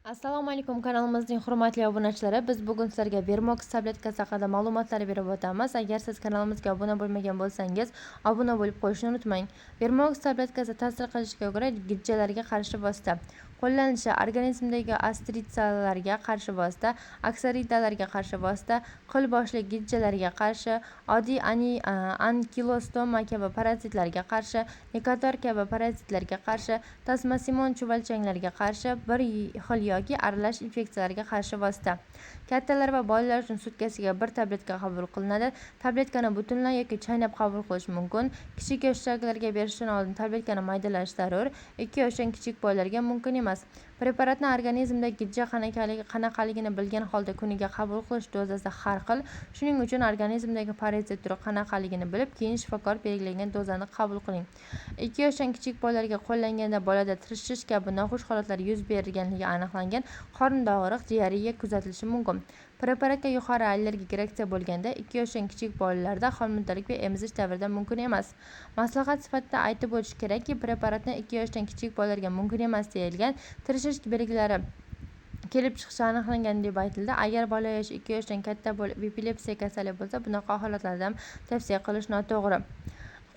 Assalomu alaykum kanalimizning hurmatli obunachilari. Biz bugun sizlarga Vermox tabletkasi haqida ma'lumotlar berib o'tamiz. Agar siz kanalimizga obuna bo'lmagan bo'lsangiz, obuna bo'lib qo'yishni unutmang. Vermox tabletkasi ta'sir qilishiga ko'ra gijjalarga qarshi vosita. Qo'llanilishi organizmdagi astritsiyalarga qarshi vosita, aksaridalarga qarshi vosita, qil boshli gijjalarga qarshi, oddiy ankilostoma kabi parazitlarga qarshi, nikotor kabi parazitlarga qarshi, tasmasimon chuvalchanglarga qarshi, bir xil yoki aralash infeksiyalarga qarshi vosita. Kattalar va bolalar uchun sutkasiga bir tabletka qabul qilinadi. Tabletkani butunlay yoki chaynab qabul qilish mumkin. Kichik yoshdagilarga berishdan oldin tabletkani maydalash zarur. 2 yoshdan kichik bolalarga mumkin emas. Preparatni organizmda gijja qanaqaligini bilgan holda kuniga qabul qilish dozasi har xil. Shuning uchun organizmdagi parazit turi qanaqaligini bilib, keyin shifokor belgilagan dozani qabul qiling. 2 yoshdan kichik bolalarga qo'llanganda bolada tirishish kabi noxush holatlar yuz berganligi aniqlangan, qorinda og'riq, diareya kuzatilishi mumkin. Preparatga yuqori allergik reaksiya bo'lganda 2 yoshdan kichik bolalarda homiladorlik va emizish davrida mumkin emas. Maslahat sifatida aytib o'tish kerakki, preparatni 2 yoshdan kichik bolalarga mumkin emas deyilgan, tirishish belgilari kelib chiqishi aniqlangan deb aytildi. Agar bola yoshi 2 yoshdan katta bo'lib epilepsiya kasali bo'lsa, bunaqa holatlarda ham tavsiya qilish noto'g'ri.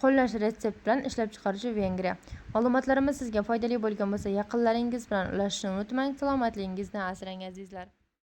Qo'llash retsept bilan ishlab chiqaruvchi Vengriya. Ma'lumotlarimiz sizga foydali bo'lgan bo'lsa, yaqinlaringiz bilan ulashishni unutmang. Salomatligingizni asrang, azizlar.